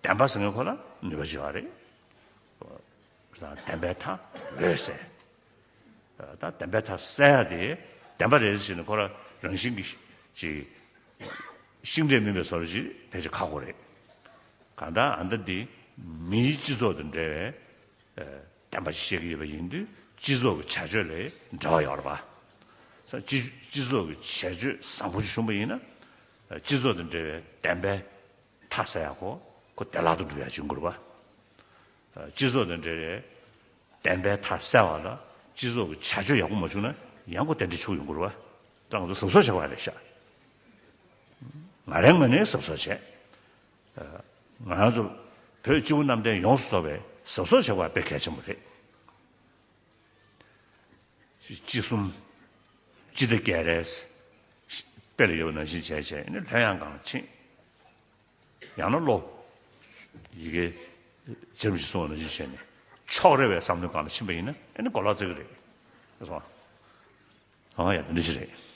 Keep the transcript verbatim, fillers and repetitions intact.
བདེན་པ་ཟེར་མཁན་ཁོ་ལ་ནུས་པ་ཅིག་ཡོད་རེད། ད་བདེན་པའི་མཐའ་འོད་གསལ། ད་བདེན་པའི་མཐའ་གསལ་ཡ་དེ་བདེན་པ་རེད་ཟེར་ནས་ཁོ་རང་རང་བཞིན་གྱིས་ཅིག་ཤིང་འབྲས་སྨིན་པའི་བཟོ་འདྲ་ཅིག་ཕལ་ཆེར་ཁག་པོ་རེད། གང་ལྟར་ཨ་ནི་འདི་མིའི་སྤྱི་ཚོགས་དང་འབྲེལ་བའི་བདེན་པ་ཞིག་བཤད་ཀྱི་ཡོད་པ་ཡིན་དུས་སྤྱི་ཚོགས་ཀྱི་བྱ་སྤྱོད་ལ་འབྲེལ་བ་ཡོད་རེད་པ། སྤྱི་སྤྱི་ཚོགས་ཀྱི་བྱ་སྤྱོད་བཟང་པོ་ཞིག་བྱུང་པ་ཡིན་ན་སྤྱི་ཚོགས་དང་འབྲེལ་བའི་བདེན་པའི་མཐའ་གསལ་ཡག་གོ། ཁོ་བདེ་བླག་ཏུ་འགྲུབ་ཡག་བྱུང་དགོས་རེད་པ། སྤྱི་ཚོགས་དང་འབྲེལ་བའི་བདེན་པའི་མཐའ་གསལ་བ་ལ་སྤྱི་ཚོགས་ཀྱི་བྱ་སྤྱོད་ཡག་པོ་མ་བྱུང་ན་ཡང་ཁོ་དེ་འདྲ་ཆགས་ཡོང་གི་རེད་པ། ད་ང་ཚོ་གཟབ་གཟབ་བྱེད་དགོས་རེད་ཤག་ང་རའི་ངོས་ནས་གཟབ་གཟབ་བྱས། ང་རང་ཚོ་བོད་སྤྱི་བོ་གནམ་བསྟན་ཡོངས་སུ་རྫོགས་པའི་གཟབ་གཟབ་བྱེད་དགོས་པ་དཔེ་གལ་ཆེན་པོ་རེད། སྤྱི་གསུམ། སྤྱི་བདེ་སྐད་རེས། དཔེ་ལ་ཡོད་པ་ནང་བཞིན་བྱས་བྱས་ནས་ལྷོད་ཡངས་སྒང་ལ་ཕྱིན། ཡང་ན་བློ། ཡི་གེ་ཇི་ལྟར་གསུངས་པ་ནང་བཞིན་བྱས་ནས་ཕྱོགས་རེ་བའི་བསམ་བློའི་སྒང་ལ་ཕྱིན་པ་ཡིན་ན་ཨེ་ནི་གོ་ལག་བརྩི་གི་རེད། ཨེ་སོང་། ཨང་ཡ་དེ་འདྲ་ཞིག་རེད།